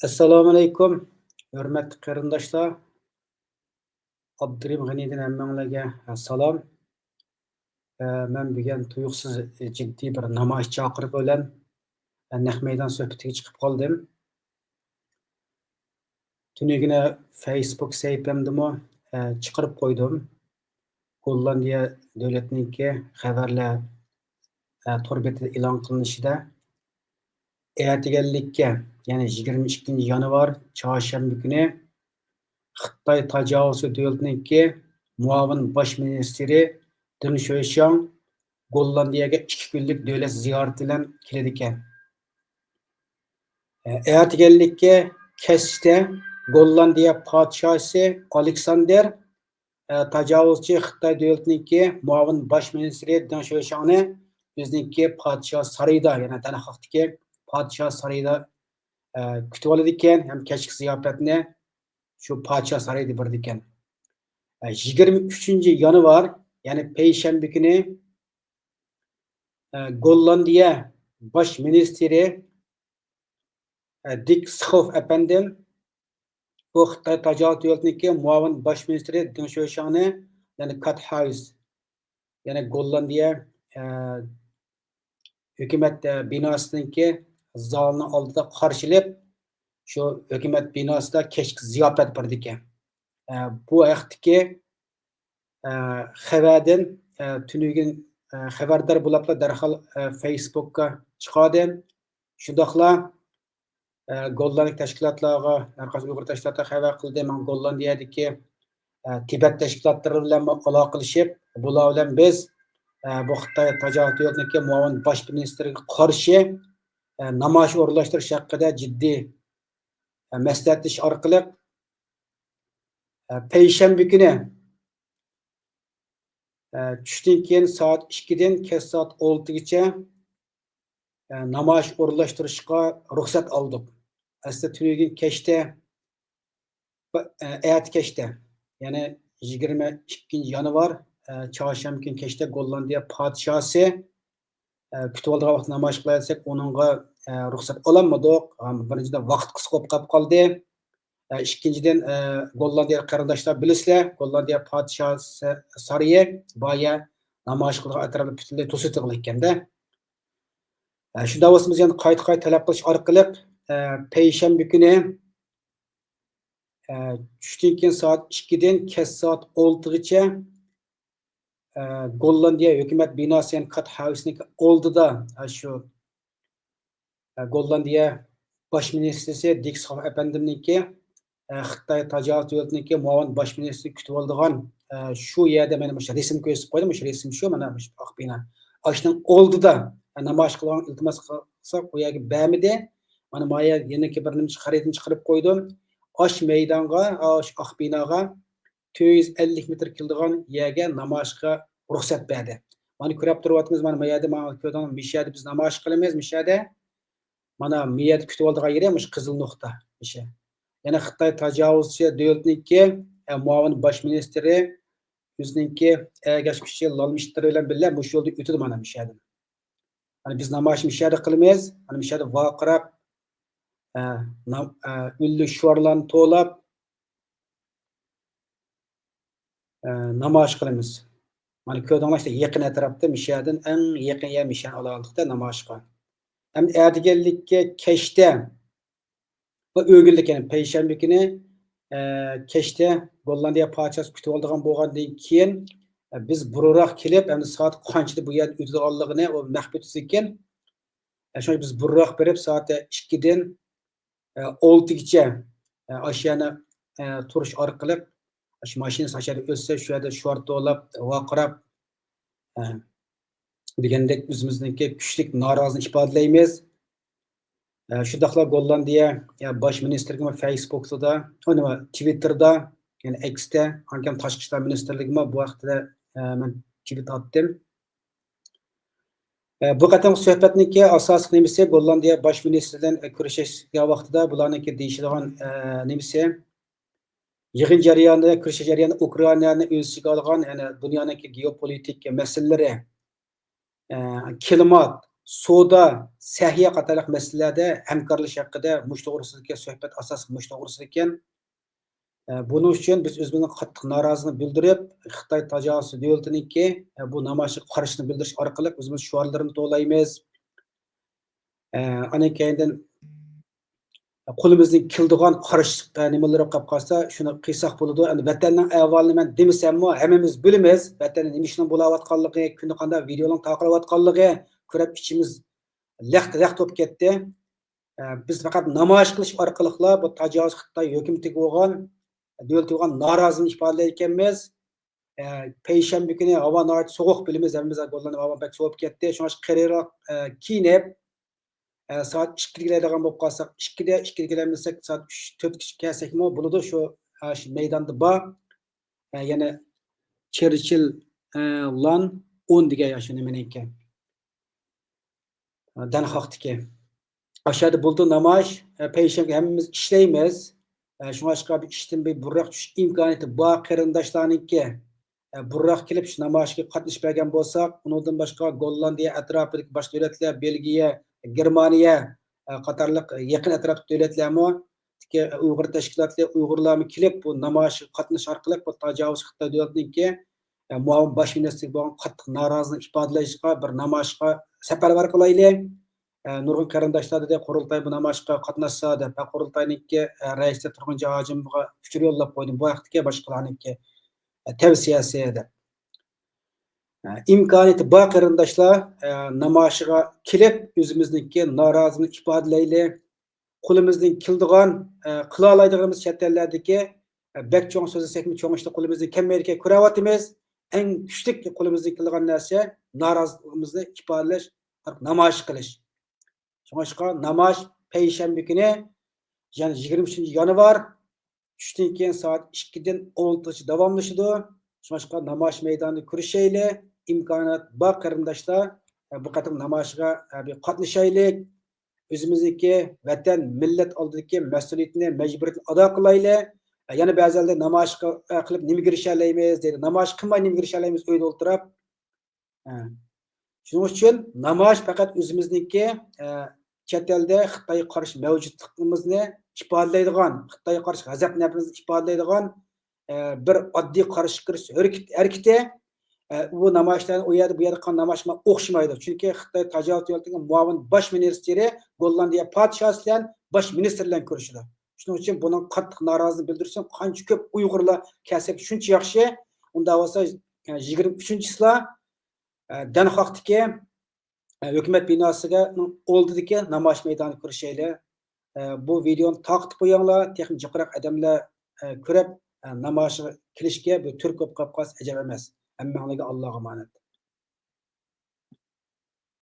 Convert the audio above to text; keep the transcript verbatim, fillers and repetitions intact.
ئەسسالامۇئەلەيكۇم، ھۆرمەتلىك قېرىنداشلار. ئابدۇرېھىم غېنىدىن ھەممىڭلارگە سالام. ئە، مەن بۈگۈن تۇيۇقسىز جىددىي بىر نامايىش چاقىرىقى بىلەن، ئە، نەق مەيدان سۆھبىتىگە چىقىپ قالدىم. تۈنۈگۈنى فېيسبۇك سەھىپەمدىمۇ، ئە، چىقىرىپ قويدۇم. گوللاندىيە دۆلىتىنىڭكى خەۋەرلەر، ئە، تور بېتىدە ئېلان قىلىنىشىدا، ئەتىگەنلىككە، يەنى يىگىرمە ئىككىنچى يانۋار، چارشەنبە كۈنى خىتاي تاجاۋۇزچى دۆلىتىنىڭكى مۇئاۋىن باش مىنىستىرى دېڭ شۆشياڭ گوللاندىيەگە ئىككى كۈنلۈك دۆلەت زىيارىتى بىلەن كېلىدىكەن. ئەتىگەنلىككە كەچتە گوللاندىيە پادىشاھى ئالېكساندېر، ئە، تاجاۋۇزچى خىتاي دۆلىتىنىڭكى مۇئاۋىن باش مىنىستىرى دېڭ شۆشياڭنى ئۆزىنىڭكى پادىشاھ سارىيىدا، يەنى دەنخاقتىكى پادىشاھ سارىيىدا، ئە، كۈتۈۋالىدىكەن ھەم كەچلىك زىياپەتنى شۇ پادىشاھ سارىيىدا بېرىدىكەن. ئە، يىگىرمە ئۈچىنچى يانۋار، يەنى پەيشەنبە كۈنى، ئە، گوللاندىيە باش مىنىستىرى، ئە، دىك سخوف ئەپەندىم، بۇ خىتاي تاجاۋۇز دۆلىتىنىڭكى مۇئاۋىن باش مىنىستىرى دېڭ شۆشياڭنى، يەنى كات هايس، يەنى گوللاندىيە، ئە، ھۆكۈمەت، ئە، بىناسىنىڭكى زالىنىڭ ئالدىدا قارشى ئېلىپ، شۇ ھۆكۈمەت بىناسىدا كەچلىك زىياپەت بېرىدىكەن. ئە، بۇ ھەقتىكى، ئە، خەۋەردىن، ئە، تۈنۈگۈن، ئە، خەۋەردار بولاپلا دەرھال، ئە، فېيسبۇكقا چىقاردىم. شۇنداقلا، ئە، گوللاندىيە تەشكىلاتلارغا، ھەر قايسى ئۇيغۇر تەشكىلاتلارغا خەۋەر قىلدىم. مانا گوللاندىيەدىكى، ئە، تىبەت تەشكىلاتلىرى بىلەن ئالاقىلىشىپ، بۇلار بىلەن بىز، ئە، بۇ خىتاي تاجاۋۇز دۆلىتىنىڭكى مۇئاۋىن باش مىنىستىرىگە قارشى، ئە، نامايىش ئورۇنلاشتۇرۇش ھەققىدە جىددىي، ئە، مەسلىھەتلىشىش ئارقىلىق، ئە، پەيشەنبە كۈنى، ئە، چۈشتىن كېيىن سائەت ئىككىدىن كەچ سائەت ئالتىگىچە، ئە، نامايىش ئورۇنلاشتۇرۇشقا رۇخسەت ئالدۇق. ئەسلى تۈنۈگۈن كەچتە، ئە، ئەتە كەچتە، يەنى يىگىرمە ئىككىنچى يانۋار، ئە، چارشەنبە كۈنى كەچتە گوللاندىيە پادىشاھى، ئە، كۈتۈۋالىدىغان ۋاقىتتا نامايىش قىلاي دېسەك، ئۇنىڭغا، ئە، رۇخسەت ئالالمىدۇق. ھەم بىرىنچىدىن، ۋاقىت قىس بولۇپ قاپ قالدى. ئە، ئىككىنچىدىن، ئە، گوللاندىيە قېرىنداشلار بىلىسىلەر، گوللاندىيە پادىشاھى سارىيى بايا نامايىش قىلىدىغان ئەتراپنى پۈتۈنلەي توسۇۋېتىلغان ئىكەندە. ئە، شۇنداق بولسا بىز يەنە قايتا-قايتا تەلەپ قىلىش ئارقىلىق، ئە، پەيشەنبە كۈنى، ئە، چۈشتىن كېيىن سائەت ئىككىدىن كەچ سائەت ئالتىغىچە، ئە، گوللاندىيە ھۆكۈمەت بىناسى، يەنى كات ھايسنىڭ ئالدىدا، ئە، شۇ، ئە، گوللاندىيە باش مىنىستىرى دىك سخوف ئەپەندىمنىڭكى، ئە، خىتاي تاجاۋۇز دۆلىتىنىڭكى مۇئاۋىن باش مىنىستىرى كۈتۈۋالىدىغان، ئە، شۇ يەردە مەن مۇشۇ رەسىم كۆرسىتىپ قويدۇم، مۇشۇ رەسىم شۇ، مانا مۇشۇ ئاق بىنا. ئاشۇنىڭ ئالدىدا، ئە، نامايىش قىلغان ئىلتىماس قىلساق، ئۇ يەرگە بەرمىدى. مانا ما يەر يەنىكى بىر نېمە خەرىتىنى چىقىرىپ قويدۇم. ئاش مەيدانغا، ئاش ئاق بىناغا تۆت يۈز ئەللىك مېتىر كېلىدىغان يەرگە نامايىشقا رۇخسەت بەردى. مانا كۆرۈپ تۇرۇۋاتىمىز، مانا ما يەردە، مانا كۆردۈڭىز، مۇشۇ يەردە بىز نامايىش قىلىمىز، مۇشۇ يەردە. مانا مۇ يەردە كۈتۈۋالىدىغان يېرى مۇشۇ قىزىل نۇقتا، مۇشۇ. يەنى خىتاي تاجاۋۇزچى دۆلىتىنىڭكى، ئە، مۇئاۋىن باش مىنىستىرى ئۆزىنىڭكى ئەگەشكۈچى لالمىشتىرى بىلەن بىللە مۇشۇ يولدا ئۆتىدۇ مانا مۇشۇ يەردىن. مانا بىز نامايىش مۇشۇ يەردە قىلىمىز، مانا مۇشۇ يەردە ۋارقىراپ، ئە، نام-، ئە، ئۈنلۈك شوئارلارنى توۋلاپ، ئە، نامايىش قىلىمىز. مانا كۆردۈڭلار، ئىشتە يېقىن ئەتراپتا، مۇشۇ يەردىن ئەڭ يېقىن يەر مۇشۇ يەرنى ئالالايدۇق-دە نامايىشقا. ئەمدى ئەتىگەنلىككە كەچتە ۋە ئۆگۈنلۈك، يەنى پەيشەنبە كۈنى، ئە، كەچتە گوللاندىيە پادىشاھى كۈتۈۋالىدىغان بولغاندىن كېيىن، ئە، بىز بۇرۇنراق كېلىپ، ئەمدى سائەت قانچىدا بۇ يەردە ئۆتىدىغانلىقىنى ئۇ مەخپىي تۇتىدىكەن. ئە، شۇڭا بىز بۇرۇنراق بېرىپ، سائەت ئىككىدىن ئە، ئالتىگىچە، ئە، ئاشۇ يەرنى، ئە، تۇرۇش ئارقىلىق، ئاشۇ ماشىنىسى ئاشۇ يەردە ئۆتسە، شۇ يەردە شوئار توۋلاپ، ۋارقىراپ، ئە، دېگەندەك ئۆزىمىزنىڭكى كۈچلۈك نارازىلىقنى ئىپادىلەيمىز. ئە، شۇنداقلا گوللاندىيە، ئە، باش مىنىستىرىگىمۇ فېيسبۇكتا، ئۇ نېمە، تىۋىتتېردا، يەنى ئېكستە، ئاندىن كېيىن تاشقى ئىشلار مىنىستىرلىكىمۇ بۇ ھەقتە، ئە، مەن تىۋىت ئاتتىم. ئە، بۇ قېتىمقى سۆھبەتنىڭكى ئاساسلىق نېمىسى، گوللاندىيە باش مىنىستىرى بىلەن، ئە، كۆرۈشۈشكەن ۋاقتىدا بۇلارنىڭكى دېيىشىدىغان، ئە، نېمىسى، يىغىن جەريانىدا، كۆرۈشۈش جەريانىدا ئۇكرائىنانى ئۆز ئىچىگە ئالغان، يەنى دۇنيانىڭكى گېئوپولىتىك مەسىلىلىرى، ئە، كىلىمات، سودا، سەھىيە قاتارلىق مەسىلىلەردە ھەمكارلىشىش ھەققىدە مۇشۇ توغرىسىدىكى سۆھبەت ئاساسلىق مۇشۇ توغرىسىدىكەن. ئە، بۇنىڭ ئۈچۈن بىز ئۆزىمىزنىڭ قاتتىق نارازىلىقىنى بىلدۈرۈپ، خىتاي تاجاۋۇزچى دۆلىتىنىڭكى، ئە، بۇ نامايىشىغا قارشىنى بىلدۈرۈش ئارقىلىق ئۆزىمىز شوئارلىرىنى توۋلايمىز. ئە، ئاندىن كېيىندىن قولىمىزدىن كېلىدىغان قارشىلىق، ئە، نېمىلىرى قېلىپ قالسا، شۇنى قىلساق بولىدۇ. ئەمدى ۋەتەننىڭ ئەھۋالىنى مەن دېمىسەممۇ، ھەممىمىز بىلىمىز. ۋەتەندە نېمە ئىشنىڭ بولاۋاتقانلىقى، كۈندە قانداق ۋىدېئونىڭ تارقىلىۋاتقانلىقى، كۆرۈپ ئىچىمىز لەختە-لەختە بولۇپ كەتتى. ئە، بىز پەقەت نامايىش قىلىش ئارقىلىقلا بۇ تاجاۋۇز خىتاي ھۆكۈمىتىگە بولغان، دۆلىتىگە بولغان نارازىلىقنى ئىپادىلەيدىكەنمىز. ئە، پەيشەنبە كۈنى ھاۋا ناھايىتى سوغۇق، بىلىمىز ھەممىمىز، گوللاندىيە ھاۋا بەك سوۋۇپ كەتتى. شۇڭا قېلىنراق، ئە، كىيىنىپ، ئە، سائەت ئىككىدە كېلەلەيدىغان بولۇپ قالساق، ئىككىدە، ئىككىدە كېلەلمىسەك، سائەت ئۈچ، تۆتكىچە كەلسەكمۇ بولىدۇ. شۇ، ئە، شۇ مەيداندا بار. ئە، يەنە چېرچىل، ئە، لان ئون دېگەن يا شۇ نېمىنىڭكى. دەنخاقتىكى. ئاشۇ يەردە بولىدۇ نامايىش، ئە، پەيشەنبە ھەممىمىز ئىشلەيمىز. ئە، شۇڭلاشقا بىر ئىشتىن بىر بۇرراق چۈشۈش ئىمكانىيىتى بار قېرىنداشلارنىڭكى، ئە، بۇرراق كېلىپ شۇ نامايىشقا قاتنىشىپ بەرگەن بولساق، ئۇنىڭدىن باشقا گوللاندىيە ئەتراپىدىكى باشقا دۆلەتلەر، بېلگىيە، گېرمانىيە، ئە، قاتارلىق يېقىن ئەتراپتىكى دۆلەتلەرمۇ ئۇيغۇر تەشكىلاتلىرى، ئۇيغۇرلارمۇ كېلىپ، بۇ نامايىشقا قاتنىشىش ئارقىلىق بۇ تاجاۋۇزچى خىتاي دۆلىتىنىڭكى، ئە، مۇئاۋىن باش مىنىستىرىگە بولغان قاتتىق نارازىلىقنى ئىپادىلەشكە بىر نامايىشقا سەپەرۋەر قىلايلى. ئە، نۇرغۇن قېرىنداشلار دېدى، قۇرۇلتاي بۇ نامايىشقا قاتناشسا دەپ، ھە، قۇرۇلتاينىڭكى، ئە، رەئىسى تۇرغۇن جاجىمغا ئۇچۇر يوللاپ قويدۇم. بۇ ھەقتىكى باشقىلارنىڭكى، ئە، تەۋسىيەسى دەپ. ئە، ئىمكانىيىتى بار قېرىنداشلار، ئە، نامايىشىغا كېلىپ، ئۆزىمىزنىڭكى نارازىلىقنى ئىپادىلەيلى. قولىمىزدىن كېلىدىغان، ئە، قىلالايدىغىنىمىز چەت ئەللەردىكى، ئە، بەك چوڭ سۆزلىسەكمۇ، چوڭ ئىشتا قولىمىزدىن كەلمەيدىكەن، كۆرۈۋاتىمىز. ئەڭ كۈچلۈك قولىمىزدىن كېلىدىغان نەرسە نارازىلىقىمىزنى ئىپادىلەش، نامايىش قىلىش. شۇڭلاشقا نامايىش پەيشەنبە كۈنى، يەنى يىگىرمە ئۈچىنچى يانۋار، چۈشتىن كېيىن سائەت ئىككىدىن ئون ئالتىغىچە داۋاملىشىدۇ. شۇڭلاشقا نامايىش مەيدانىدا كۆرۈشەيلى. ئىمكانىيەت بار قېرىنداشلار، ئە، بۇ قېتىم نامايىشقا، ئە، بىر قاتنىشايلى. ئۆزىمىزنىڭكى ۋەتەن، مىللەت ئالدىدىكى مەسئۇلىيىتىنى، مەجبۇرىيىتىنى ئادا قىلايلى. ئە، يەنە بەزىلەر نامايىش قىل-، ئە، قىلىپ نېمە كىرىشەلەيمىز دەيدۇ. نامايىش قىلماي نېمە كىرىشەلەيمىز ئۆيدە ئولتۇرۇپ. ھە. شۇنىڭ ئۈچۈن نامايىش پەقەت ئۆزىمىزنىڭكى، ئە، چەت ئەلدە خىتايغا قارشى مەۋجۇتلۇقىمىزنى ئىپادىلەيدىغان، خىتايغا قارشى غەزەپ نەپرىتىمىزنى ئىپادىلەيدىغان، ئە، بىر ئاددىي قارشى كۈرەش ھەرىكىتى. ئە، بۇ نامايىشلارنى ئۇ يەردە، بۇ يەردە قىلغان نامايىشقا ئوخشىمايدۇ. چۈنكى خىتاي تاجاۋۇز دۆلىتىنىڭ مۇئاۋىن باش مىنىستىرى گوللاندىيە پادىشاھى بىلەن باش مىنىستىر بىلەن كۆرۈشىدۇ. شۇنىڭ ئۈچۈن بۇنىڭ قاتتىق نارازىلىقىنى بىلدۈرسۇن. قانچە كۆپ ئۇيغۇرلار كەلسەك شۇنچە ياخشى. ئۇنداق بولسا، ئە، يىگىرمە ئۈچىنچى چىسلا، ئە، دەنخاقتىكى، ئە، ھۆكۈمەت بىناسىنىڭ ئالدىدىكى نامايىش مەيدانىدا كۆرۈشەيلى. ئە، بۇ ۋىدېونى تارقىتىپ قويۇڭلار، تېخىمۇ جىقراق ئادەملەر، ئە، كۆرۈپ، ئە، نامايىشقا كېلىشكە بىر تۈرتكە بولۇپ قېلىپ قالسا ئەجەب ئەمەس. ھەممەڭلارگە ئاللاغا ئامانەت.